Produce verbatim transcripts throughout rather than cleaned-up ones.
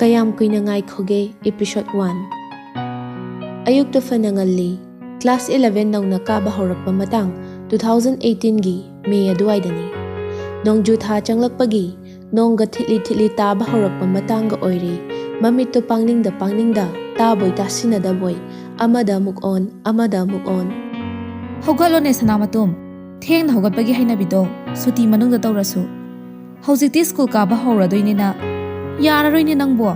ꯀꯌꯥꯝ ꯀꯨꯏꯅ ꯉꯥꯏꯈꯣꯒꯦ? Episode one. ꯑꯌꯨꯛꯇ ꯐꯅ ꯉꯜꯂꯤ꯫ Class eleven ꯅꯧꯅ ꯀꯥꯕ ꯍꯧꯔꯛꯄ ꯃꯇꯥꯡ, two thousand eighteen ꯒꯤ May ꯑꯗꯨꯋꯥꯏꯗꯅꯤ꯫ ꯅꯣꯡꯖꯨ ꯊꯥ ꯆꯪꯂꯛꯄꯒꯤ ꯅꯣꯡꯒ ꯊꯤꯠꯂꯤ ꯊꯤꯠꯂꯤ ꯇꯥꯕ ꯍꯧꯔꯛꯄ ꯃꯇꯥꯡꯒ ꯑꯣꯏꯔꯦ꯫ ꯃꯃꯤꯠꯇꯣ ꯄꯥꯡꯅꯤꯡꯗ ꯄꯥꯡꯅꯤꯡꯗ, ꯇꯥꯕꯣꯏ ꯇꯥꯁꯤꯟꯅꯗꯕꯣꯏ, ꯑꯃꯗ ꯑꯃꯨꯛ ꯑꯣꯟ, ꯑꯃꯗ ꯑꯃꯨꯛ ꯑꯣꯟ꯫ "ꯍꯧꯒꯠꯂꯣꯅꯦ ꯁꯅꯥꯃꯇꯨꯝ, ꯊꯦꯡꯅ ꯍꯧꯒꯠꯄꯒꯤ ꯍꯩꯅꯕꯤꯗꯣ ꯁꯨꯇꯤ ꯃꯅꯨꯡꯗ ꯇꯧꯔꯁꯨ꯫ ꯍꯧꯖꯤꯛꯇꯤ ꯁ꯭ꯀꯨꯜ ꯀꯥꯕ ꯍꯧꯔꯗꯣꯏꯅꯤꯅ ꯌꯥꯔꯔꯣꯏꯅꯦ ꯅꯪꯕꯣ꯫"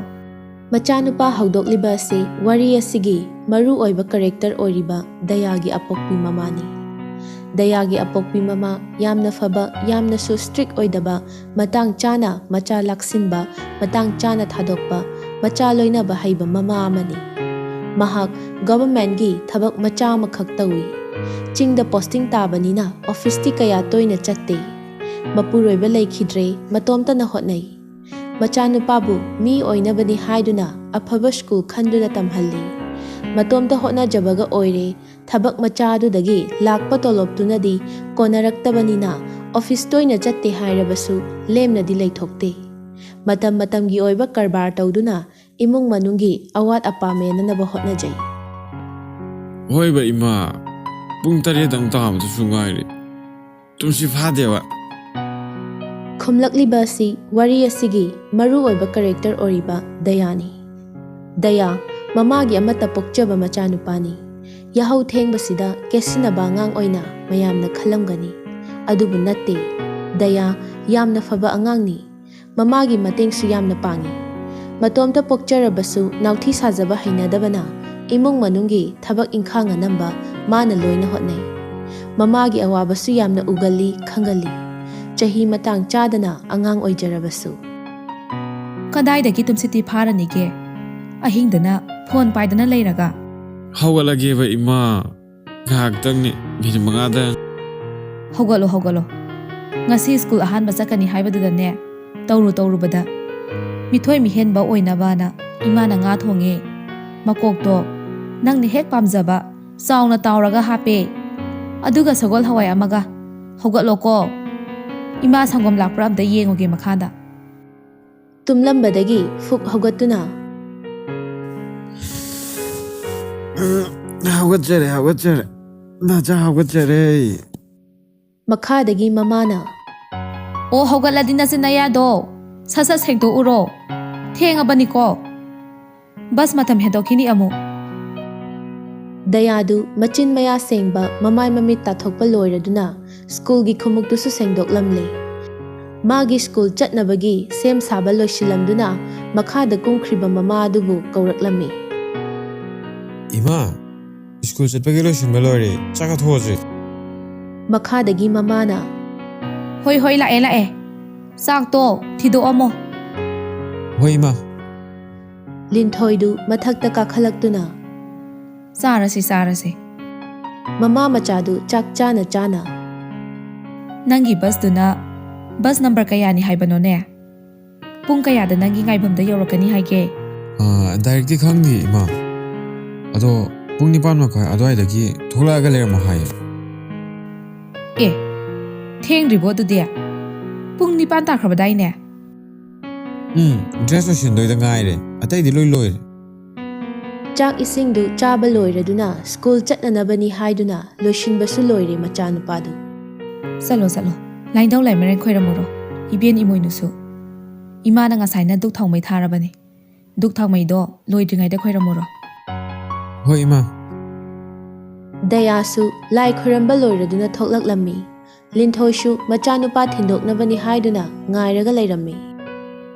ꯃꯆꯥꯅꯨꯄꯥ ꯍꯧꯗꯣꯛꯂꯤꯕ ꯑꯁꯤ ꯋꯥꯔꯤ ꯑꯁꯤꯒꯤ ꯃꯔꯨ ꯑꯣꯏꯕ character ꯑꯣꯏꯔꯤꯕ ꯗꯌꯥꯒꯤ ꯑꯄꯣꯛꯄꯤ ꯃꯃꯥꯅꯤ꯫ ꯗꯌꯥꯒꯤ ꯑꯄꯣꯛꯄꯤ ꯃꯃꯥ ꯌꯥꯝꯅ ꯐꯕ, ꯌꯥꯝꯅꯁꯨ strict ꯑꯣꯏꯗꯕ, ꯃꯇꯥꯡ ꯆꯥꯅ ꯃꯆꯥ ꯂꯥꯛꯁꯤꯟꯕ, ꯃꯇꯥꯡ ꯆꯥꯅ ꯊꯥꯗꯣꯛꯄ, ꯃꯆꯥ ꯂꯣꯏꯅꯕ ꯍꯩꯕ ꯃꯃꯥ ꯑꯃꯅꯤ꯫ ꯃꯍꯥꯛ government ꯀꯤ ꯊꯕꯛ ꯃꯆꯥ ꯑꯃꯈꯛ ꯇꯧꯏ꯫ ꯆꯤꯡꯗ posting ꯇꯥꯕꯅꯤꯅ office ꯇꯤ ꯀꯌꯥ ꯇꯣꯏꯅ ꯆꯠꯇꯦ꯫ ꯃꯄꯨꯔꯣꯏꯕ ꯂꯩꯈꯤꯗ꯭ꯔꯦ, ꯃꯇꯣꯝꯇꯅ ꯍꯣꯠꯅꯩ꯫ ꯃꯆꯥꯅꯨꯄꯥꯕꯨ ꯃꯤ ꯑꯣꯏꯅꯕꯅꯤ ꯍꯥꯏꯗꯨꯅ ꯑꯐꯕ ꯁ꯭ꯀꯨꯜ ꯈꯟꯗꯨꯅ ꯇꯝꯍꯜꯂꯤ꯫ ꯃꯇꯣꯝꯇ ꯍꯣꯠꯅꯖꯕꯒ ꯑꯣꯏꯔꯦ꯫ ꯊꯕꯛ ꯃꯆꯥ ꯑꯗꯨꯗꯒꯤ ꯂꯥꯛꯄ ꯇꯣꯂꯣꯞꯇꯨꯅꯗꯤ ꯀꯣꯟꯅꯔꯛꯇꯕꯅꯤꯅ office ꯇꯣꯏꯅ ꯆꯠꯇꯦ ꯍꯥꯏꯔꯕꯁꯨ ꯂꯦꯝꯅꯗꯤ ꯂꯩꯊꯣꯛꯇꯦ꯫ ꯃꯇꯝ ꯃꯇꯝꯒꯤ ꯑꯣꯏꯕ ꯀꯔꯕꯥꯔ ꯇꯧꯗꯨꯅ ꯏꯃꯨꯡ ꯃꯅꯨꯡꯒꯤ ꯑꯋꯥꯠ ꯑꯄꯥ ꯃꯦꯟꯅꯅꯕ ꯍꯣꯠꯅꯖꯩ꯫ "ꯍꯣꯏꯕ ꯏꯃꯥ, ꯄꯨꯡ ꯇꯔꯦꯠꯇꯪ ꯇꯥꯕꯗꯁꯨ ꯉꯥꯏꯔꯦ꯫ ꯇꯨꯝꯁꯤꯠ ꯐꯥꯗꯦꯕ꯫" ꯈꯨꯝꯂꯛꯂꯤꯕ ꯑꯁꯤ ꯋꯥꯔꯤ ꯑꯁꯤꯒꯤ ꯃꯔꯨ ꯑꯣꯏꯕ character ꯑꯣꯏꯔꯤꯕ ꯗꯌꯥꯅꯤ꯫ ꯗꯌꯥ ꯃꯃꯥꯒꯤ ꯑꯃꯠꯇ ꯄꯣꯛꯆꯕ ꯃꯆꯥꯅꯨꯄꯥꯅꯤ꯫ ꯌꯥꯍꯧ ꯊꯦꯡꯕꯁꯤꯗ ꯀꯦꯠꯁꯤꯟꯅꯕ ꯑꯉꯥꯡ ꯑꯣꯏꯅ ꯃꯌꯥꯝꯅ ꯈꯜꯂꯝꯒꯅꯤ꯫ ꯑꯗꯨꯕꯨ ꯅꯠꯇꯦ, ꯗꯌꯥ ꯌꯥꯝꯅ ꯐꯕ ꯑꯉꯥꯡꯅꯤ꯫ ꯃꯃꯥꯒꯤ ꯃꯇꯦꯡꯁꯨ ꯌꯥꯝꯅ ꯄꯥꯡꯏ꯫ ꯃꯇꯣꯝꯇ ꯄꯣꯛꯆꯔꯕꯁꯨ ꯅꯥꯎꯊꯤ ꯁꯥꯖꯕ ꯍꯩꯅꯗꯕꯅ ꯏꯃꯨꯡ ꯃꯅꯨꯡꯒꯤ ꯊꯕꯛ ꯏꯪꯈꯥꯡ ꯑꯅꯝꯕ ꯃꯥꯅ ꯂꯣꯏꯅ ꯍꯣꯠꯅꯩ꯫ ꯃꯃꯥꯒꯤ ꯑꯋꯥꯕꯁꯨ ꯌꯥꯝꯅ ꯎꯒꯜꯂꯤ, ꯈꯪꯒꯜꯂꯤ꯫ ꯆꯍꯤ ꯃꯇꯥꯡ ꯆꯥꯗꯅ ꯑꯉꯥꯡ ꯑꯣꯏꯖꯔꯕꯁꯨ꯫ "ꯀꯗꯥꯏꯗꯒꯤ ꯇꯨꯝꯁꯤꯠꯇꯤ ꯐꯥꯔꯅꯤꯒꯦ? ꯑꯍꯤꯡꯗꯅ phone ꯄꯥꯏꯗꯅ ꯂꯩꯔꯒ?" "ꯍꯧꯒꯠꯂꯒꯦꯕ ꯏꯃꯥ, ꯉꯥꯏꯍꯥꯛꯇꯪꯅꯦ, minute ꯃꯉꯥꯗ꯫" "ꯍꯧꯒꯠꯂꯣ, ꯍꯧꯒꯠꯂꯣ꯫ ꯉꯁꯤ ꯁ꯭ꯀꯨꯜ ꯑꯍꯥꯟꯕ ꯆꯠꯀꯅꯤ ꯍꯥꯏꯕꯗꯨꯗꯅꯦ, ꯇꯧꯔꯨ ꯇꯧꯔꯨꯕꯗ ꯃꯤꯊꯣꯏ ꯃꯤꯍꯦꯟꯕ ꯑꯣꯏꯅꯕꯅ ꯏꯃꯥꯅ ꯉꯥ ꯊꯣꯡꯉꯦ꯫ ꯃꯀꯣꯛꯇꯣ ꯅꯪꯅ ꯍꯦꯛ ꯄꯥꯝꯖꯕ ꯆꯥꯎꯅ ꯇꯥꯎꯔꯒ ꯍꯥꯞꯄꯦ꯫ ꯑꯗꯨꯒ ꯁꯒꯣꯜ ꯍꯋꯥꯏ ꯑꯃꯒ꯫ ꯍꯧꯒꯠꯂꯣꯀꯣ꯫ ꯏꯃꯥ ꯁꯪꯒꯣꯝ ꯂꯥꯛꯄ꯭ꯔꯥ ꯑꯝꯇ ꯌꯦꯡꯉꯨꯒꯦ ꯃꯈꯥꯗ꯫" ꯇꯨꯝꯂꯝꯕꯗꯒꯤ ꯐꯨꯛ ꯍꯧꯒꯠꯇꯨꯅ, ꯍꯧꯒꯠꯆꯔꯦ, ꯍꯧꯒꯠꯆꯔꯦ꯫ ꯅꯆꯥ ꯍꯧꯒꯠꯆꯔꯦ꯫ ꯃꯈꯥꯗꯒꯤ ꯃꯃꯥꯅ, "ꯑꯣ, ꯍꯧꯒꯠꯂꯗꯤ ꯅꯆꯤꯟ ꯅꯌꯥꯗꯣ ꯁꯠ ꯁꯠ ꯁꯦꯡꯗꯣꯛꯎꯔꯣ꯫ ꯊꯦꯡꯉꯕꯅꯤꯀꯣ꯫ ꯕꯁ ꯃꯇꯝ ꯍꯦꯟꯗꯣꯛꯈꯤꯅꯤ ꯑꯃꯨꯛ꯫" ꯗꯌꯥꯗꯨ ꯃꯆꯤꯟ ꯃꯌꯥ ꯁꯦꯡꯕ, ꯃꯃꯥꯏ ꯃꯃꯤꯠ ꯇꯥꯊꯣꯛꯄ ꯂꯣꯏꯔꯗꯨꯅ ꯁ꯭ꯀꯨꯜꯒꯤ ꯈꯣꯡꯎꯞꯇꯨꯁꯨ ꯁꯦꯡꯗꯣꯛꯂꯝꯂꯦ꯫ ꯃꯥꯒꯤ ꯁ꯭ꯀꯨꯜ ꯆꯠꯅꯕꯒꯤ ꯁꯦꯝ ꯁꯥꯕ ꯂꯣꯏꯁꯤꯜꯂꯝꯗꯨꯅ ꯃꯈꯥꯗ ꯀꯨꯝꯈ꯭ꯔꯤꯕ ꯃꯃꯥ ꯑꯗꯨꯕꯨ ꯀꯧꯔꯛꯂꯝꯃꯤ꯫ "ꯏꯃꯥ, ꯁ꯭ꯀꯨꯜ ꯆꯠꯄꯒꯤ ꯂꯣꯏꯁꯤꯟꯕ ꯂꯣꯏꯔꯦ, ꯆꯥꯛ ꯆꯥꯊꯣꯛꯑꯁꯦ꯫" ꯃꯈꯥꯗꯒꯤ ꯃꯃꯥꯅ, "ꯍꯣꯏ, ꯍꯣꯏ, ꯂꯥꯛꯑꯦ, ꯂꯥꯛꯑꯦ꯫ ꯆꯥꯛꯇꯣ ꯊꯤꯗꯣꯛꯑꯝꯃꯣ꯫" "ꯍꯣꯏ, ꯏꯃꯥ꯫" ꯂꯤꯟꯊꯣꯏꯗꯨ ꯃꯊꯛꯇ ꯀꯥꯈꯠꯂꯛꯇꯨꯅ, "ꯆꯥꯔꯁꯤ, ꯆꯥꯔꯁꯤ꯫" ꯃꯃꯥ ꯃꯆꯥꯗꯨ ꯆꯥꯛ ꯆꯥꯅ ꯆꯥꯅ, "ꯅꯪꯒꯤ ꯕꯁꯇꯨꯅ ꯕꯁ ꯅꯝꯕꯔ ꯀꯌꯥꯅꯤ ꯍꯥꯏꯕꯅꯣꯅꯦ? ꯄꯨꯡ ꯀꯌꯥꯗ ꯅꯪꯒꯤ ꯉꯥꯏꯐꯝꯗ ꯌꯧꯔꯛꯀꯅꯤ ꯍꯥꯏꯒꯦ?" "ꯑꯥ, ꯗꯥꯏꯔꯦꯛꯇꯤ ꯈꯪꯗꯦ, ꯏꯃꯥ꯫ ꯑꯗꯣ ꯄꯨꯡ ꯅꯤꯄꯥꯟ ꯃꯈꯥꯏ ꯑꯗꯨꯋꯥꯏꯗꯒꯤ ꯊꯣꯛꯂꯛꯑꯒ ꯂꯩꯔꯝꯃꯣ ꯍꯥꯏꯌꯦ꯫" "ꯑꯦ, ꯊꯦꯡꯗ꯭ꯔꯤꯕꯣ ꯑꯗꯨꯗꯤ? ꯄꯨꯡ ꯅꯤꯄꯥꯟ ꯇꯥꯈ꯭ꯔꯕꯗꯥꯏꯅꯦ?" "ꯎꯝ, ꯗ꯭ꯔꯦꯁ ꯂꯣꯏꯁꯤꯟꯗꯣꯏꯗ ꯉꯥꯏꯔꯦ, ꯑꯇꯩꯗꯤ ꯂꯣꯏ ꯂꯣꯏꯔꯦ꯫" ꯆꯥꯛ ꯏꯁꯤꯡꯗꯨ ꯆꯥꯕ ꯂꯣꯏꯔꯗꯨꯅ ꯁ꯭ꯀꯨꯜ ꯆꯠꯅꯅꯕꯅꯤ ꯍꯥꯏꯗꯨꯅ ꯂꯣꯏꯁꯤꯟꯕꯁꯨ ꯂꯣꯏꯔꯦ ꯃꯆꯥꯅꯨꯄꯥꯗꯨ꯫ "ꯆꯠꯂꯣ, ꯆꯠꯂꯣ꯫ ꯂꯥꯏꯅꯤꯡꯊꯧ ꯂꯥꯏꯃꯔꯦꯟ ꯈꯣꯏꯔꯝꯃꯨꯔꯣ, ꯏꯕꯦꯟ ꯏꯃꯣꯏꯅꯨꯁꯨ꯫ ꯏꯃꯥꯅ ꯉꯁꯥꯏꯅ ꯙꯨꯛ ꯊꯥꯎꯃꯩ ꯊꯥꯔꯕꯅꯤ꯫ ꯙꯨꯛ ꯊꯥꯎꯃꯩꯗꯣ ꯂꯣꯏꯗ꯭ꯔꯤꯉꯩꯗ ꯈꯣꯏꯔꯝꯃꯨꯔꯣ꯫" "ꯍꯣꯏ, ꯏꯃꯥ꯫" ꯗꯌꯥꯁꯨ ꯂꯥꯏ ꯈꯣꯏꯔꯝꯕ ꯂꯣꯏꯔꯗꯨꯅ ꯊꯣꯛꯂꯛꯂꯝꯃꯤ꯫ ꯂꯤꯟꯊꯣꯏꯁꯨ ꯃꯆꯥꯅꯨꯄꯥ ꯊꯤꯟꯗꯣꯛꯅꯕꯅꯤ ꯍꯥꯏꯗꯨꯅ ꯉꯥꯏꯔꯒ ꯂꯩꯔꯝꯃꯤ꯫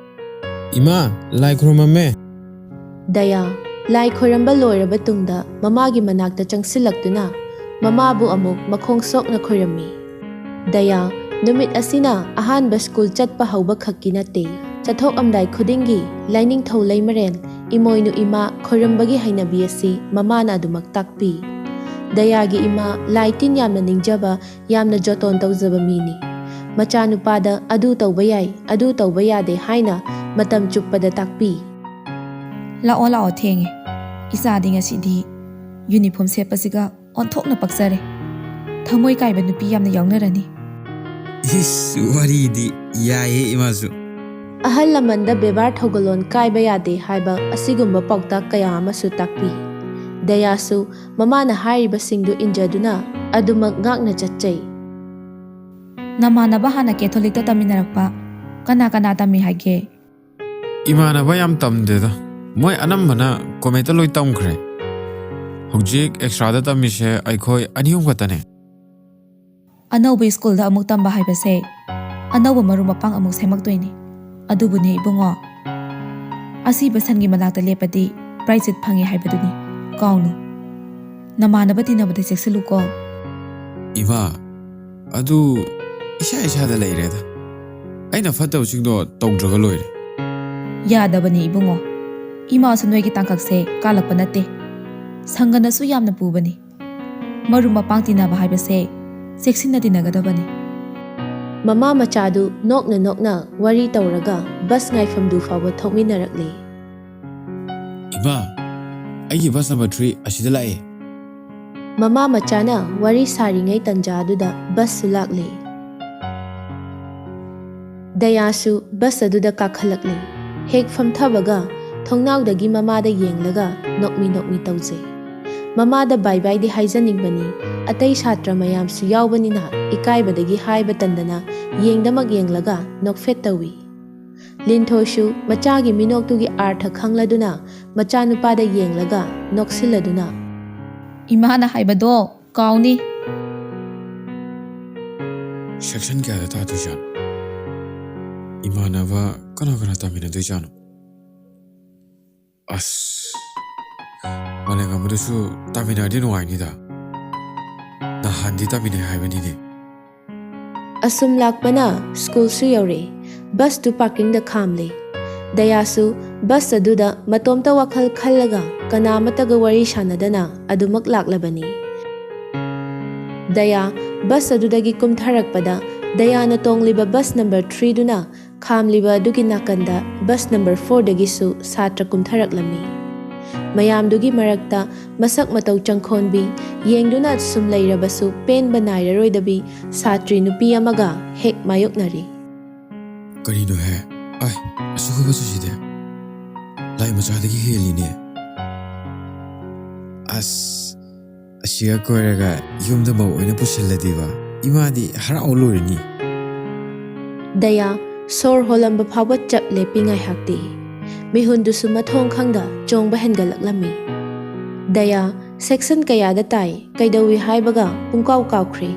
"ꯏꯃꯥ, ꯂꯥꯏ ꯈꯨꯔꯨꯝꯃꯝꯃꯦ꯫" ꯗꯌꯥ ꯂꯥꯏ ꯈꯣꯏꯔꯝꯕ ꯂꯣꯏꯔꯕ ꯇꯨꯡꯗ ꯃꯃꯥꯒꯤ ꯃꯅꯥꯛꯇ ꯆꯪꯁꯤꯜꯂꯛꯇꯨꯅ ꯃꯃꯥꯕꯨ ꯑꯃꯨꯛ ꯃꯈꯣꯡ ꯁꯣꯛꯅ ꯈꯣꯏꯔꯝꯃꯤ꯫ ꯗꯌꯥ, ꯅꯨꯃꯤꯠ ꯑꯁꯤꯅ ꯑꯍꯥꯟꯕ ꯁ꯭ꯀꯨꯜ ꯆꯠꯄ ꯍꯧꯕ ꯈꯛꯀꯤ ꯅꯠꯇꯦ, ꯆꯠꯊꯣꯛꯑꯝꯗꯥꯏ ꯈꯨꯗꯤꯡꯒꯤ ꯂꯥꯏꯅꯤꯡꯊꯧ ꯂꯩꯃꯔꯦꯟ, ꯏꯃꯣꯏꯅꯨ ꯏꯃꯥ ꯈꯣꯏꯔꯝꯕꯒꯤ ꯍꯩꯅꯕꯤ ꯑꯁꯤ ꯃꯃꯥꯅ ꯑꯗꯨꯃꯛ ꯇꯥꯛꯄꯤ꯫ ꯗꯌꯥꯒꯤ ꯏꯃꯥ ꯂꯥꯏ ꯇꯤꯟ ꯌꯥꯝꯅ ꯅꯤꯡꯖꯕ, ꯌꯥꯝꯅ ꯖꯣꯇꯣꯟ ꯇꯧꯖꯕ ꯃꯤꯅꯤ꯫ ꯃꯆꯥꯅꯨꯄꯥꯗ ꯑꯗꯨ ꯇꯧꯕ ꯌꯥꯏ, ꯑꯗꯨ ꯇꯧꯕ ꯌꯥꯗꯦ ꯍꯥꯏꯅ ꯃꯇꯝ ꯆꯨꯞꯄꯗ ꯇꯥꯛꯄꯤ꯫ "ꯂꯥꯛꯑꯣ, ꯂꯥꯛꯑꯣ, ꯊꯦꯡꯉꯦ꯫ ꯏꯆꯥꯗꯤ ꯉꯁꯤꯗꯤ ꯌꯨꯅꯤꯐꯣꯔꯝ ꯁꯦꯠꯄꯁꯤꯒ ꯑꯣꯟꯊꯣꯛꯅ ꯄꯛꯆꯔꯦ꯫ ꯊꯃꯣꯏ ꯀꯥꯏꯕ ꯅꯨꯄꯤ ꯌꯥꯝꯅ ꯌꯥꯎꯅꯔꯅꯤ꯫" "ꯏꯁ, ꯋꯥꯔꯤꯗꯤ ꯌꯥꯏꯍꯦ ꯏꯃꯥꯁꯨ꯫ ꯑꯍꯜ ꯂꯃꯟꯗ ꯕꯦꯕꯥꯔ ꯊꯧꯒꯜꯂꯣꯟ ꯀꯥꯏꯕ ꯌꯥꯗꯦ ꯍꯥꯏꯕ ꯑꯁꯤꯒꯨꯝꯕ ꯄꯥꯎꯇꯥꯛ ꯀꯌꯥ ꯑꯃꯁꯨ ꯇꯥꯛꯄꯤ꯫ ꯗꯌꯥꯁꯨ ꯃꯃꯥꯅ ꯍꯥꯏꯔꯤꯕꯁꯤꯡꯗꯨ ꯏꯟꯖꯗꯨꯅ ꯑꯗꯨꯃꯛ ꯉꯥꯛꯅ ꯆꯠꯆꯩ꯫ ꯅꯃꯥꯟꯅꯕ ꯍꯥꯟꯅ ꯀꯦꯊꯣꯂꯤꯛꯇ ꯇꯝꯃꯤꯟꯅꯔꯛꯄ ꯀꯅꯥ ꯀꯅꯥ ꯇꯝꯃꯤ ꯍꯥꯏꯒꯦ? ꯏꯃꯥꯟꯅꯕ ꯌꯥꯝ ꯇꯝꯗꯦꯗ꯫ ꯃꯣꯏ ꯑꯅꯝꯕꯅ ꯀꯣꯃꯦꯠꯇ ꯂꯣꯏ ꯇꯝꯈ꯭ꯔꯦ꯫ ꯍꯧꯖꯤꯛ ꯑꯦꯛꯁꯇ꯭ꯔꯥꯗ ꯇꯝꯃꯤꯁꯦ ꯑꯩꯈꯣꯏ ꯑꯅꯤ ꯑꯍꯨꯝ ꯈꯛꯇꯅꯦ꯫ ꯑꯅꯧꯕ ꯁ꯭ꯀꯨꯜꯗ ꯑꯃꯨꯛ ꯇꯝꯕ ꯍꯥꯏꯕꯁꯦ ꯑꯅꯧꯕ ꯃꯔꯨꯞ ꯃꯄꯥꯡ ꯑꯃꯨꯛ ꯁꯦꯝꯃꯛꯇꯣꯏꯅꯤ꯫ ꯑꯗꯨꯕꯨꯅꯦ ꯏꯕꯨꯡꯉꯣ, ꯑꯁꯤꯕ ꯁꯟꯒꯤ ꯃꯅꯥꯛꯇ ꯂꯦꯞꯄꯗꯤ ꯄ꯭ꯔꯥꯏꯖꯤꯠ ꯐꯪꯉꯦ ꯍꯥꯏꯕꯗꯨꯅꯤ꯫ ꯀꯥꯎꯅꯨ꯫ ꯅꯃꯥꯟꯅꯕ ꯇꯤꯟꯅꯕꯗ ꯆꯦꯛꯁꯤꯜꯂꯨꯀꯣ꯫ ꯏꯃꯥ, ꯑꯗꯨ ꯏꯁꯥ ꯏꯁꯥꯗ ꯂꯩꯔꯦꯗ꯫ ꯑꯩꯅ ꯐꯠꯇꯕꯁꯤꯡꯗꯣ ꯇꯧꯗ꯭ꯔꯒ ꯂꯣꯏꯔꯦ꯫ ꯌꯥꯗꯕꯅꯤ ꯏꯕꯨꯡꯉꯣ꯫ ꯏꯃꯥꯁꯨ ꯅꯣꯏꯒꯤ ꯇꯥꯡꯀꯛꯁꯦ ꯀꯥꯜꯂꯛꯄ ꯅꯠꯇꯦ꯫ ꯁꯪꯒꯅꯁꯨ ꯌꯥꯝꯅ ꯄꯨꯕꯅꯤ꯫ ꯃꯔꯨꯞ ꯃꯄꯥꯡ ꯇꯤꯟꯅꯕ ꯍꯥꯏꯕꯁꯦ ꯆꯦꯛꯁꯤꯟꯅ ꯇꯤꯟꯅꯒꯗꯕꯅꯤ꯫ ꯃꯃꯥ ꯃꯆꯥꯗꯨ ꯅꯣꯛꯅ ꯅꯣꯛꯅ ꯋꯥꯔꯤ ꯇꯧꯔꯒ ꯕꯁ ꯉꯥꯏꯐꯝꯗꯨ ꯐꯥꯎꯕ ꯊꯣꯛꯃꯤꯟꯅꯔꯛꯂꯦ꯫ ꯏꯃꯥ, ꯑꯩꯒꯤ ꯕꯁ ꯅꯝꯕꯔ ꯊ꯭ꯔꯤ ꯑꯁꯤꯗ ꯂꯥꯛꯑꯦ꯫ ꯃꯃꯥ ꯃꯆꯥꯅ ꯋꯥꯔꯤ ꯁꯥꯔꯤꯉꯩ ꯇꯟꯖꯥꯗꯨꯗ ꯕꯁꯁꯨ ꯂꯥꯛꯂꯦ꯫ ꯗꯌꯥꯁꯨ ꯕꯁ ꯑꯗꯨꯗ ꯀꯥꯈꯠꯂꯛꯂꯦ꯫ ꯍꯦꯛ ꯐꯝꯊꯕꯒ ꯊꯣꯡꯅꯥꯎꯗꯒꯤ ꯃꯃꯥꯗ ꯌꯦꯡꯂꯒ ꯅꯣꯛꯃꯤ ꯅꯣꯛꯃꯤ ꯇꯧꯖꯩ꯫ ꯃꯃꯥꯗ ꯕꯥꯏ ꯕꯥꯏꯗꯤ ꯍꯥꯏꯖꯅꯤꯡꯕꯅꯤ, ꯑꯇꯩ ꯁꯥꯇ꯭ꯔ ꯃꯌꯥꯝꯁꯨ ꯌꯥꯎꯕꯅꯤꯅ ꯏꯀꯥꯏꯕꯗꯒꯤ ꯍꯥꯏꯕ ꯇꯟꯗꯅ ꯌꯦꯡꯗꯃꯛ ꯌꯦꯡꯂꯒ ꯅꯣꯛꯐꯦꯠ ꯇꯧꯏ꯫ ꯂꯤꯟꯊꯣꯏꯁꯨ ꯃꯆꯥꯒꯤ ꯃꯤꯅꯣꯛꯇꯨꯒꯤ ꯑꯥꯔꯊ ꯈꯪꯂꯗꯨꯅ ꯃꯆꯥꯅꯨꯄꯥꯗ ꯌꯦꯡꯂꯒ ꯅꯣꯛꯁꯤꯜꯂꯗꯨꯅ, "ꯏꯃꯥꯅ ꯍꯥꯏꯕꯗꯣ ꯀꯥꯎꯅꯤ꯫" ꯁꯦꯛꯁꯟ ꯀꯌꯥꯗ ꯇꯥꯗꯣꯏꯖꯥꯠꯅꯣ? ꯏꯃꯥꯟꯅꯕ ꯀꯅꯥ ꯀꯅꯥ ꯇꯥꯃꯤꯟꯅꯗꯣꯏꯖꯥꯠꯅꯣ? ꯑꯁ, ꯃꯥꯂꯦꯝꯉꯝꯕꯗꯨꯁꯨ ꯇꯥꯃꯤꯟꯅꯔꯗꯤ ꯅꯨꯡꯉꯥꯏꯅꯤꯗ꯫ ꯅꯍꯥꯟꯗꯤ ꯇꯥꯃꯤꯟꯅꯩ ꯍꯥꯏꯕꯅꯤꯅꯦ꯫ ꯑꯁꯨꯝ ꯂꯥꯛꯄꯅ ꯁ꯭ꯀꯨꯜꯁꯨ ꯌꯧꯔꯦ꯫ ꯕꯁꯇꯨ ꯄꯥꯔꯀꯤꯡꯗ ꯈꯥꯝꯂꯦ꯫ ꯗꯌꯥꯁꯨ ꯕꯁ ꯑꯗꯨꯗ ꯃꯇꯣꯝꯇ ꯋꯥꯈꯜ ꯈꯜꯂꯒ ꯀꯅꯥ ꯑꯃꯠꯇꯒ ꯋꯥꯔꯤ ꯁꯥꯟꯅꯗꯅ ꯑꯗꯨꯃꯛ ꯂꯥꯛꯂꯕꯅꯤ꯫ ꯗꯌꯥ ꯕꯁ ꯑꯗꯨꯗꯒꯤ ꯀꯨꯝꯊꯔꯛꯄꯗ ꯗꯌꯥꯅ ꯇꯣꯡꯂꯤꯕ ꯕꯁ ꯅꯝꯕꯔ ꯊ꯭ꯔꯤꯗꯨꯅ ꯈꯥꯝꯂꯤꯕ ꯑꯗꯨꯒꯤ ꯅꯥꯀꯟꯗ ꯕꯁ ꯅꯝꯕꯔ ꯐꯣꯔꯗꯒꯤꯁꯨ ꯁꯥꯇ꯭ꯔ ꯀꯨꯝꯊꯔꯛꯂꯝꯃꯤ꯫ ꯃꯌꯥꯝꯗꯨꯒꯤ ꯃꯔꯛꯇ ꯃꯁꯛ ꯃꯇꯧ ꯆꯪꯈꯣꯟꯕꯤ, ꯌꯦꯡꯗꯨꯅ ꯁꯨꯝ ꯂꯩꯔꯕꯁꯨ ꯄꯦꯟꯕ ꯅꯥꯏꯔꯔꯣꯏꯗꯕꯤ ꯁꯥꯇ꯭ꯔꯤ ꯅꯨꯄꯤ ꯑꯃꯒ ꯍꯦꯛ ꯃꯥꯌꯣꯛꯅꯔꯤ꯫ ꯀꯔꯤꯅꯣꯍꯦ? ꯑꯁꯨꯛ ꯐꯕ ꯁꯤꯗꯤ ꯂꯥꯏ ꯃꯆꯥꯗꯒꯤ ꯍꯦꯜꯂꯤꯅꯦ꯫ ꯑꯁ, ꯑꯁꯤꯒ ꯀꯣꯏꯔꯒ ꯌꯨꯝꯗ ꯃꯧ ꯑꯣꯏꯅ ꯄꯨꯁꯤꯜꯂꯗꯤꯕ, ꯏꯃꯥꯗꯤ ꯍꯔꯥꯎ ꯂꯣꯏꯔꯅꯤ꯫ ꯗꯌꯥ ꯁꯣꯔ ꯍꯣꯜꯂꯝꯕ ꯐꯥꯎꯕ ꯆꯞ ꯂꯦꯞꯄꯤ ꯉꯥꯏꯍꯥꯛꯇꯤ꯫ ꯃꯤꯍꯨꯟꯗꯨꯁꯨ ꯃꯊꯣꯡ ꯈꯪꯗ ꯆꯣꯡꯕ ꯍꯦꯟꯒꯠꯂꯛꯂꯝꯃꯤ꯫ ꯗꯌꯥ ꯁꯦꯛꯁꯟ ꯀꯌꯥꯗ ꯇꯥꯏ, ꯀꯩꯗꯧꯏ ꯍꯥꯏꯕꯒ ꯄꯨꯡꯀꯥꯎ ꯀꯥꯎꯈ꯭ꯔꯦ꯫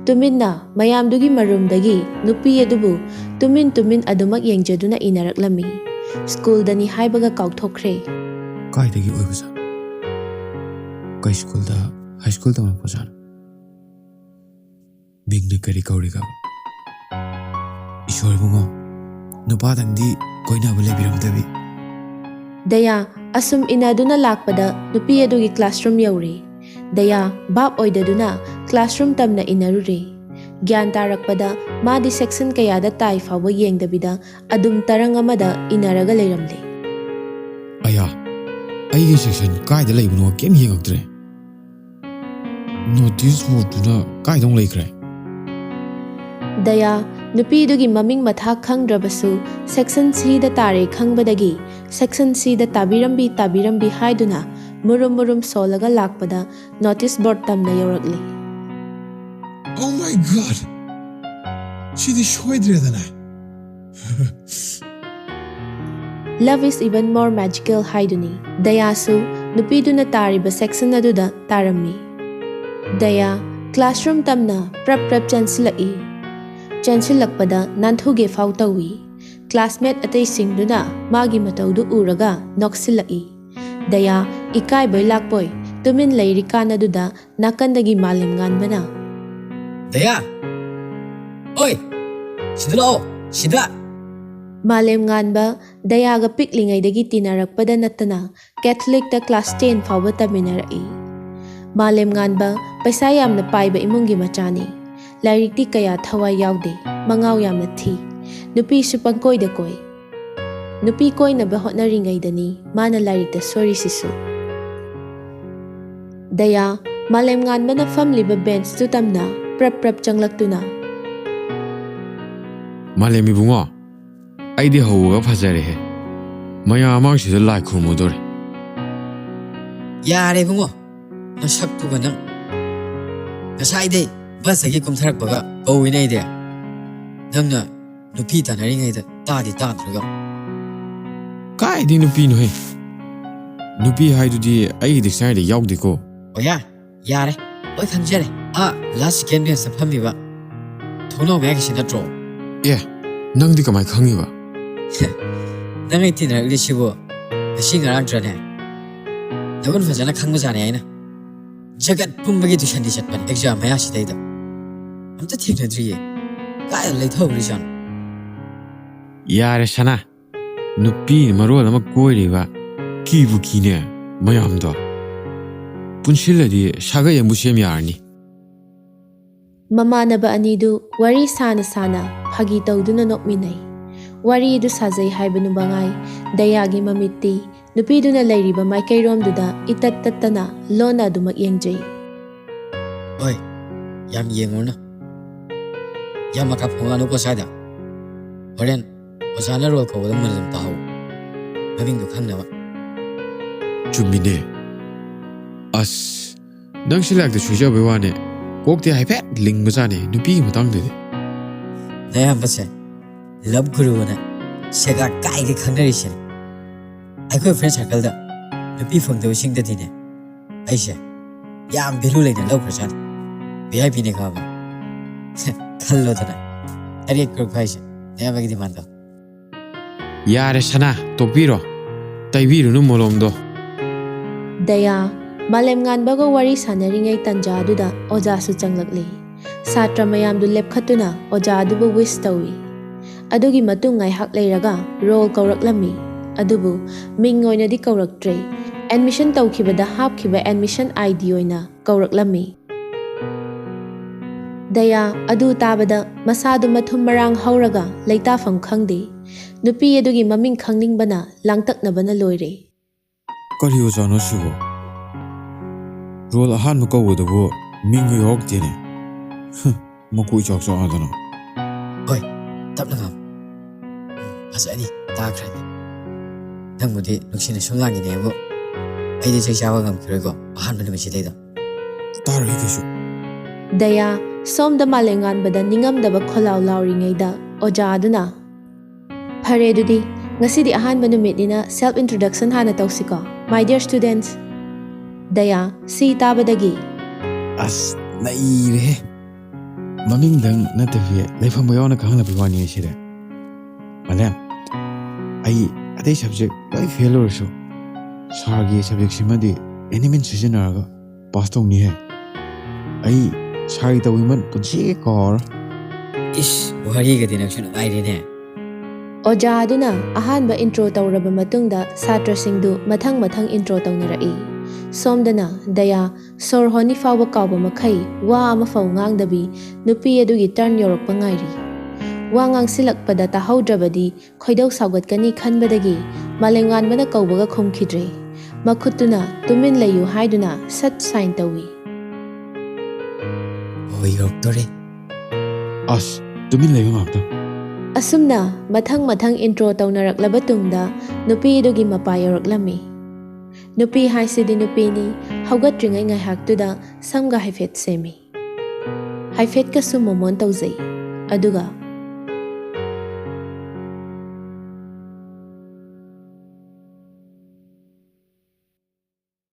ꯇꯨꯃꯤꯟꯅ ꯃꯌꯥꯝꯗꯨꯒꯤ ꯃꯔꯨꯝꯗꯒꯤ ꯅꯨꯄꯤ ꯑꯗꯨꯕꯨ ꯇꯨꯃꯤꯟ ꯇꯨꯃꯤꯟ ꯑꯗꯨꯃꯛ ꯌꯦꯡꯖꯗꯨꯅ ꯏꯅꯔꯛꯂꯝꯃꯤ꯫ ꯁ꯭ꯀꯨꯜꯗꯅꯤ ꯍꯥꯏꯕꯒ ꯀꯥꯎꯊꯣꯛꯈ꯭ꯔꯦ꯫ ꯀꯥꯏꯗꯒꯤ ꯑꯣꯏꯕꯖꯥꯠꯅꯣ? ꯀꯩ ꯁ꯭ꯀꯨꯜꯗ ꯍꯥꯏ ꯁ꯭ꯀꯨꯜ ꯇꯝꯃꯛꯄꯖꯥꯠꯅꯣ? ꯃꯤꯡꯅ ꯀꯔꯤ ꯀꯧꯔꯤꯒꯕ? ꯏꯁꯣꯔ ꯏꯕꯨꯡꯉꯣ, ꯅꯨꯄꯥꯗꯪꯗꯤ ꯀꯣꯏꯅꯕ ꯂꯩꯕꯤꯔꯝꯗꯕꯤ꯫ ꯗꯌꯥ ꯑꯁꯨꯝ ꯏꯟꯅꯗꯨꯅ ꯂꯥꯛꯄꯗ ꯅꯨꯄꯤ ꯑꯗꯨꯒꯤ ꯀ꯭ꯂꯥꯁꯔꯨꯝ ꯌꯧꯔꯦ꯫ ꯗꯌꯥ ꯚꯥꯞ ꯑꯣꯏꯗꯗꯨꯅ ꯀ꯭ꯂꯥꯁꯔꯨꯝ ꯇꯝꯅ ꯏꯟꯅꯔꯨꯔꯦ꯫ ꯒ꯭ꯌꯥꯟ ꯇꯥꯔꯛꯄꯗ ꯃꯥꯗꯤ ꯁꯦꯛꯁꯟ ꯀꯌꯥꯗ ꯇꯥꯏ ꯐꯥꯎꯕ ꯌꯦꯡꯗꯕꯤꯗ ꯑꯗꯨꯝ ꯇꯔꯪ ꯑꯃꯗ ꯏꯟꯅꯔꯒ ꯂꯩꯔꯝꯂꯦ꯫ ꯑꯌꯥ, ꯑꯩꯒꯤ ꯁꯦꯛꯁꯟ ꯀꯥꯏꯗ ꯂꯩꯕꯅꯣ ꯀꯩꯝ ꯌꯦꯡꯉꯛꯇ꯭ꯔꯦ꯫ ꯅꯣꯇꯤꯁ ꯕꯣꯔꯗꯇꯨꯅ ꯀꯥꯏꯗ ꯑꯃꯨꯛ ꯂꯩꯈ꯭ꯔꯦ? ꯗꯌꯥ ꯅꯨꯄꯤꯗꯨꯒꯤ ꯃꯃꯤꯡ ꯃꯊꯥ ꯈꯪꯗ꯭ꯔꯕꯁꯨ ꯁꯦꯛꯁꯟ ꯁꯤꯗ ꯇꯥꯔꯦ ꯈꯪꯕꯗꯒꯤ ꯁꯦꯛꯁꯟ ꯁꯤꯗ ꯇꯥꯕꯤꯔꯝꯕꯤ ꯇꯥꯕꯤꯔꯝꯕꯤ ꯍꯥꯏꯗꯨꯅ ꯃꯨꯔꯨꯝ ꯃꯨꯔꯨꯝ ꯁꯣꯜꯂꯒ ꯂꯥꯛꯄꯗ ꯅꯣꯇꯤꯁ ꯕꯣꯔꯗ ꯇꯝꯅ ꯌꯧꯔꯛꯂꯤ꯫ Oh my God! CD ꯁꯣꯏꯗ꯭ꯔꯦꯗꯅ꯫ Love is even more magical ꯍꯥꯏꯗꯨꯅꯤ꯫ ꯗꯌꯥꯁꯨ ꯅꯨꯄꯤꯗꯨꯅ ꯇꯥꯔꯤꯕ ꯁꯦꯛꯁꯟ ꯑꯗꯨꯗ ꯇꯥꯔꯝꯃꯤ꯫ ꯗꯌꯥ ꯀ꯭ꯂꯥꯁꯔꯨꯝ ꯇꯝꯅ ꯄ꯭ꯔꯞ ꯄ꯭ꯔꯞ ꯆꯦꯟꯁꯤꯜꯂꯛꯏ꯫ ꯆꯦꯟꯁꯤꯜꯂꯛꯄꯗ ꯅꯥꯟꯊꯨꯒꯦ ꯐꯥꯎ ꯇꯧꯏ꯫ ꯀ꯭ꯂꯥꯁꯃꯦꯠ ꯑꯇꯩꯁꯤꯡꯗꯨꯅ ꯃꯥꯒꯤ ꯃꯇꯧꯗꯨ ꯎꯔꯒ ꯅꯣꯛꯁꯤꯜꯂꯛꯏ꯫ ꯗꯌꯥ ꯏꯀꯥꯏꯕꯣꯏ ꯂꯥꯛꯄꯣꯏ ꯇꯨꯃꯤꯟ ꯂꯩꯔꯤꯀꯥꯟ ꯑꯗꯨꯗ ꯅꯥꯀꯟꯗꯒꯤ ꯃꯥꯂꯦꯝꯉꯥꯟꯕꯅ, "ꯗꯌꯥ! ꯑꯣꯏ! ꯁꯤꯗ ꯂꯥꯛꯑꯣ! ꯁꯤꯗ!" ꯃꯥꯂꯦꯝꯉꯥꯟꯕ ꯗꯌꯥꯒ ꯄꯤꯛꯂꯤꯉꯩꯗꯒꯤ ꯇꯤꯟꯅꯔꯛꯄꯗ ꯅꯠꯇꯅ ꯀꯦꯊꯂꯤꯛꯇ ꯀ꯭ꯂꯥꯁ ꯇꯦꯟ ꯐꯥꯎꯕ ꯇꯝꯃꯤꯟꯅꯔꯛꯏ꯫ ꯃꯥꯂꯦꯝꯉꯥꯟꯕ ꯄꯩꯁꯥ ꯌꯥꯝꯅ ꯄꯥꯏꯕ ꯏꯃꯨꯡꯒꯤ ꯃꯆꯥꯅꯤ꯫ ꯂꯥꯏꯔꯤꯛꯇꯤ ꯀꯌꯥ ꯊꯋꯥꯏ ꯌꯥꯎꯗꯦ, ꯃꯉꯥꯎ ꯌꯥꯝꯅ ꯊꯤ꯫ ꯅꯨꯄꯤꯁꯨ ꯄꯪꯀꯣꯏꯗ ꯀꯣꯏ꯫ ꯅꯨꯄꯤ ꯀꯣꯏꯅꯕ ꯍꯣꯠꯅꯔꯤꯉꯩꯗꯅꯤ ꯃꯥꯅ ꯂꯥꯏꯔꯤꯛꯇ ꯁꯣꯏꯔꯤꯁꯤꯁꯨ꯫ ꯗꯌꯥ ꯃꯥꯂꯦꯝꯉꯥꯟꯕꯅ ꯐꯝꯂꯤꯕ ꯕꯦꯟꯁꯇꯨ ꯇꯝꯅ ꯄ꯭ꯔꯞ ꯄ꯭ꯔꯞ ꯆꯪꯂꯛꯇꯨꯅ, "ꯃꯥꯂꯦꯝ ꯏꯕꯨꯡꯉꯣ, ꯑꯩꯗꯤ ꯍꯧꯕꯒ ꯐꯖꯔꯦꯍꯦ꯫ ꯃꯌꯥꯝ ꯃꯃꯥꯡꯁꯤꯗ ꯂꯥꯏ ꯈꯨꯔꯨꯝꯃꯨꯗꯣꯔꯦ꯫ ꯌꯥꯔꯦ ꯏꯕꯨꯡꯉꯣ, ꯅꯁꯛꯇꯨꯒ ꯅꯪ꯫ ꯉꯁꯥꯏꯗꯩ ꯕꯁꯇꯒꯤ ꯀꯨꯝꯊꯔꯛꯄꯒ ꯀꯧꯏꯅꯦ ꯑꯩꯗꯤ꯫ ꯅꯪꯅ ꯅꯨꯄꯤ ꯇꯥꯟꯅꯔꯤꯉꯩꯗ ꯇꯥꯗꯤ ꯇꯥꯗ꯭ꯔꯒ꯫ ꯀꯥꯏꯗꯤ ꯅꯨꯄꯤꯅꯣꯍꯦ? ꯅꯨꯄꯤ ꯍꯥꯏꯗꯨꯗꯤ ꯑꯩꯒꯤ dictionaryꯗ ꯌꯥꯎꯗꯦꯀꯣ꯫ ꯑꯣꯌꯥ, ꯌꯥꯔꯦ, ꯂꯣꯏ ꯈꯪꯖꯔꯦ꯫ ꯑꯥ, last second benchꯇ ꯐꯝꯃꯤꯕ ꯊꯣꯡꯅꯥꯎ ꯃꯌꯥꯒꯤꯁꯤ ꯅꯠꯇ꯭ꯔꯣ? ꯑꯦ, ꯅꯪꯗꯤ ꯀꯃꯥꯏ ꯈꯪꯉꯤꯕ? ꯅꯪ ꯑꯩ ꯇꯤꯟꯅꯔꯛꯂꯤꯁꯤꯕꯨ ꯉꯁꯤ ꯉꯔꯥꯡꯇ꯭ꯔꯅꯦ? ꯅꯒꯨꯟ ꯐꯖꯅ ꯈꯪꯕꯖꯥꯠꯅꯦ ꯑꯩꯅ꯫ ꯖꯒꯠ ꯄꯨꯝꯕꯒꯤ tuitionꯗꯤ ꯆꯠꯄꯅꯦ exam ꯃꯌꯥꯁꯤꯗꯩꯗ꯫ ꯑꯝꯇ ꯊꯦꯡꯅꯗ꯭ꯔꯤꯌꯦ꯫ ꯀꯥꯏꯗ ꯂꯩꯊꯍꯧꯔꯤꯖꯥꯠꯅꯣ? ꯌꯥꯔꯦ ꯁꯅꯥ, ꯅꯨꯄꯤꯅ ꯃꯔꯣꯜ ꯑꯃ ꯀꯣꯏꯔꯤꯕ, ꯀꯤꯕꯨ ꯀꯤꯅꯦ ꯃꯌꯥꯝꯗꯣ꯫ ꯄꯨꯟꯁꯤꯜꯂꯗꯤ ꯁꯥꯒꯩ ꯑꯃꯕꯨ ꯁꯦꯝ ꯌꯥꯔꯅꯤ꯫ ꯃꯃꯥꯟꯅꯕ ꯑꯅꯤꯗꯨ ꯋꯥꯔꯤ ꯁꯥꯅ ꯁꯥꯅ ꯐꯥꯒꯤ ꯇꯧꯗꯨꯅ ꯅꯣꯛꯃꯤꯟꯅꯩ꯫ ꯋꯥꯔꯤꯗꯨ ꯁꯥꯖꯩ ꯍꯥꯏꯕꯅꯨ ꯃꯉꯥꯏ, ꯗꯌꯥꯒꯤ ꯃꯃꯤꯠꯇꯤ ꯅꯨꯄꯤꯗꯨꯅ ꯂꯩꯔꯤꯕ ꯃꯥꯏꯀꯩꯔꯣꯝꯗꯨꯗ ꯏꯇꯠ ꯇꯠꯇꯅ ꯂꯣꯟꯅ ꯑꯗꯨꯃꯛ ꯌꯦꯡꯖꯩ꯫ ꯍꯣꯏ, ꯌꯥꯝ ꯌꯦꯡꯉꯨꯔꯅꯨ꯫ ꯌꯥꯝ ꯃꯀꯥ ꯐꯣꯡꯉꯛꯑꯅꯨꯀꯣ ꯁ꯭ꯋꯥꯏꯗ꯫ ꯍꯣꯔꯦꯟ ꯑꯣꯖꯥꯅ ꯔꯣꯜ ꯀꯧꯕꯗ ꯃꯨꯟꯅ ꯑꯗꯨꯝ ꯇꯥꯍꯧ, ꯃꯃꯤꯡꯗꯣ ꯈꯪꯅꯕ꯫ ꯆꯨꯝꯃꯤꯅꯦ꯫ ꯑꯁ, ꯅꯪꯁꯤ ꯂꯥꯏꯔꯤꯛꯇ ꯁꯣꯏꯖꯕꯩ ꯋꯥꯅꯦ, ꯀꯣꯛꯇꯤ ꯍꯥꯏꯐꯦꯠ ꯂꯤꯡꯕꯖꯥꯠꯅꯦ ꯅꯨꯄꯤꯒꯤ ꯃꯇꯥꯡꯗꯗꯤ꯫ ꯅꯌꯥꯝꯕꯁꯦ ꯂꯕ ꯒꯨꯔꯨꯅ ꯁꯦꯒꯥ ꯀꯥꯏꯒꯩ ꯈꯪꯅꯔꯤꯁꯤꯅꯦ꯫ ꯑꯩꯈꯣꯏ friend circleꯗ ꯅꯨꯄꯤ ꯐꯪꯗꯕꯁꯤꯡꯗꯗꯤꯅꯦ, ꯑꯩꯁꯦ ꯌꯥꯝ value ꯂꯩꯅ ꯂꯧꯈ꯭ꯔꯖꯥꯠꯅꯤ꯫ VIPꯅꯦ ꯈꯪꯉꯕ? ꯈꯜꯂꯣꯗꯅ, ꯇꯔꯦꯠ ꯀ꯭ꯔꯨꯛ ꯍꯥꯏꯁꯦ ꯅꯌꯥꯝꯕꯒꯤ demandꯗꯣ꯫ ꯌꯥꯔꯦ ꯁꯅꯥ, ꯇꯣꯛꯄꯤꯔꯣ, ꯇꯩꯕꯤꯔꯨꯅꯨ ꯃꯣꯂꯣꯝꯗꯣ꯫ ꯗꯌꯥ, ꯃꯥꯂꯦꯝꯉꯥꯟꯕꯒ ꯋꯥꯔꯤ ꯁꯥꯟꯅꯔꯤꯉꯩ ꯇꯟꯖꯥꯗꯨꯗ ꯑꯣꯖꯥꯁꯨ ꯆꯪꯂꯛꯂꯤ꯫ ꯁꯥꯇ꯭ꯔ ꯃꯌꯥꯝꯗꯨ ꯂꯦꯞꯈꯠꯇꯨꯅ ꯑꯣꯖꯥ ꯑꯗꯨꯕꯨ wish ꯇꯧꯏ꯫ ꯑꯗꯨꯒꯤ ꯃꯇꯨꯡ ꯉꯥꯏꯍꯥꯛ ꯂꯩꯔꯒ ꯔꯣꯜ ꯀꯧꯔꯛꯂꯝꯃꯤ꯫ ꯑꯗꯨꯕꯨ ꯃꯤꯡ ꯑꯣꯏꯅꯗꯤ ꯀꯧꯔꯛꯇ꯭ꯔꯦ꯫ Admission ꯇꯧꯈꯤꯕꯗ ꯍꯥꯞꯈꯤꯕ admission ID ꯑꯣꯏꯅ ꯀꯧꯔꯛꯂꯝꯃꯤ꯫ ꯗꯌꯥ ꯑꯗꯨ ꯇꯥꯕꯗ ꯃꯁꯥꯗꯨ ꯃꯊꯨꯝ ꯃꯔꯥꯡ ꯍꯧꯔꯒ ꯂꯩꯇꯥꯐꯝ ꯈꯪꯗꯦ꯫ ꯅꯨꯄꯤ ꯑꯗꯨꯒꯤ ꯃꯃꯤꯡ ꯈꯪꯅꯤꯡꯕꯅ ꯂꯥꯡꯇꯛꯅꯕꯅ ꯂꯣꯏꯔꯦ꯫ ꯀꯔꯤ ꯑꯣꯖꯥꯅꯣ ꯁꯤꯕꯣ? ꯔꯣꯜ ꯑꯍꯥꯟꯕ ꯀꯧꯕꯗꯕꯨ ꯃꯤꯡꯒ ꯌꯥꯎꯔꯛꯇꯦꯅꯦ꯫ ꯍꯨꯝ, ꯃꯀꯣꯛ ꯏꯆꯥꯎ ꯆꯥꯎꯗꯅ꯫ ꯍꯣꯏ, ꯇꯞꯅ ꯉꯥꯡꯉꯨ꯫ ꯐꯖꯅꯤ, ꯇꯥꯈ꯭ꯔꯅꯤ꯫ ꯅꯪꯕꯨꯗꯤ ꯅꯨꯡꯁꯤꯅ ꯁꯨꯝ ꯂꯥꯡꯉꯤꯅꯦꯕꯨ, ꯑꯩꯗꯤ ꯆꯩ ꯆꯥꯕ ꯉꯝꯈꯤꯔꯣꯏꯀꯣ ꯑꯍꯥꯟꯕ ꯅꯨꯃꯤꯠꯁꯤꯗꯩꯗ꯫ ꯇꯥꯔꯣꯏ ꯀꯩꯁꯨ꯫ ꯗꯌꯥ ꯁꯣꯝꯗ ꯃꯥꯂꯦꯝꯉꯥꯟꯕꯗ ꯅꯤꯡꯉꯝꯗꯕ ꯈꯣꯜꯂꯥꯎ ꯂꯥꯎꯔꯤꯉꯩꯗ ꯑꯣꯖꯥ ꯑꯗꯨꯅ, "ꯐꯔꯦ, ꯑꯗꯨꯗꯤ ꯉꯁꯤꯗꯤ ꯑꯍꯥꯟꯕ ꯅꯨꯃꯤꯠꯅꯤꯅ self introduction ꯍꯥꯟꯅ ꯇꯧꯁꯤꯀꯣ, my dear students." ꯗꯌꯥ ꯁꯤ ꯇꯥꯕꯗꯒꯤ, ꯑꯁ, ꯅꯩꯔꯦꯍꯦ꯫ ꯃꯃꯤꯡꯗꯪ ꯅꯠꯇꯕꯤ ꯂꯩꯐꯝꯒ ꯌꯥꯎꯅ ꯈꯪꯍꯜꯂꯛꯄꯒꯤ ꯋꯥꯅꯤ ꯁꯤꯗꯤ꯫ ꯃꯥꯂꯦꯝ, ꯑꯩ ꯑꯇꯩ subject ꯂꯣꯏ fail ꯑꯣꯏꯔꯁꯨ ꯁꯥꯔꯒꯤ subjectꯁꯤꯃꯗꯤ any means ꯁꯤꯖꯤꯟꯅꯔꯒ pass ꯇꯧꯅꯤꯍꯦ꯫ ꯑꯩ ꯁꯥꯔꯒꯤ ꯇꯧꯕꯤꯃꯜ ꯄꯨꯟꯁꯤꯒꯤ ꯀꯥꯎꯔꯔꯣꯏ꯫ ꯏꯁ, ꯋꯥꯔꯤꯒꯗꯤ ꯅꯪꯁꯨ ꯅꯨꯡꯉꯥꯏꯔꯦꯅꯦ꯫ ꯑꯣꯖꯥ ꯑꯗꯨꯅ ꯑꯍꯥꯟꯕ intro ꯇꯧꯔꯕ ꯃꯇꯨꯡꯗ ꯁꯥꯇ꯭ꯔꯁꯤꯡꯗꯨ ꯃꯊꯪ ꯃꯊꯪ intro ꯇꯧꯅꯔꯛꯏ꯫ ꯁꯣꯝꯗꯅ ꯗꯌꯥ ꯁꯣꯔ ꯍꯣꯟꯅꯤ ꯐꯥꯎꯕ ꯀꯥꯎꯕ ꯃꯈꯩ ꯋꯥ ꯑꯃꯐꯥꯎ ꯉꯥꯡꯗꯕꯤ ꯅꯨꯄꯤ ꯑꯗꯨꯒꯤ turn ꯌꯧꯔꯛꯄ ꯉꯥꯏꯔꯤ꯫ ꯋꯥ ꯉꯥꯡꯁꯤꯜꯂꯛꯄꯗ ꯇꯥꯍꯧꯗ꯭ꯔꯕꯗꯤ ꯈꯣꯏꯗꯧ ꯁꯥꯎꯒꯠꯀꯅꯤ ꯈꯟꯕꯗꯒꯤ ꯃꯥꯂꯦꯝꯉꯥꯟꯕꯅ ꯀꯧꯕꯒ ꯈꯨꯝꯈꯤꯗ꯭ꯔꯦ꯫ ꯃꯈꯨꯠꯇꯨꯅ "ꯇꯨꯃꯤꯟ ꯂꯩꯌꯨ" ꯍꯥꯏꯗꯨꯅ ꯁꯠ sign ꯇꯧꯏ꯫ ꯍꯣꯏ, ꯌꯧꯔꯛꯇꯣꯔꯦ꯫ ꯑꯁ, ꯇꯨꯃꯤꯟ ꯂꯩꯌꯨ ꯉꯥꯛꯇꯪ꯫ ꯑꯁꯨꯝꯅ ꯃꯊꯪ ꯃꯊꯪ intro ꯇꯧꯅꯔꯛꯂꯕ ꯇꯨꯡꯗ ꯅꯨꯄꯤ ꯑꯗꯨꯒꯤ ꯃꯄꯥ ꯌꯧꯔꯛꯂꯝꯃꯤ꯫ ꯅꯨꯄꯤ ꯍꯥꯏꯁꯤꯗꯤ ꯅꯨꯄꯤꯅꯤ, ꯍꯧꯒꯠꯇ꯭ꯔꯤꯉꯩ ꯉꯥꯏꯍꯥꯛꯇꯨꯗ ꯁꯝꯒ ꯍꯥꯏꯐꯦꯠ ꯁꯦꯝꯃꯤ꯫ ꯍꯥꯏꯐꯦꯠꯀꯁꯨ ꯃꯣꯃꯣꯟ ꯇꯧꯖꯩ꯫ ꯑꯗꯨꯒ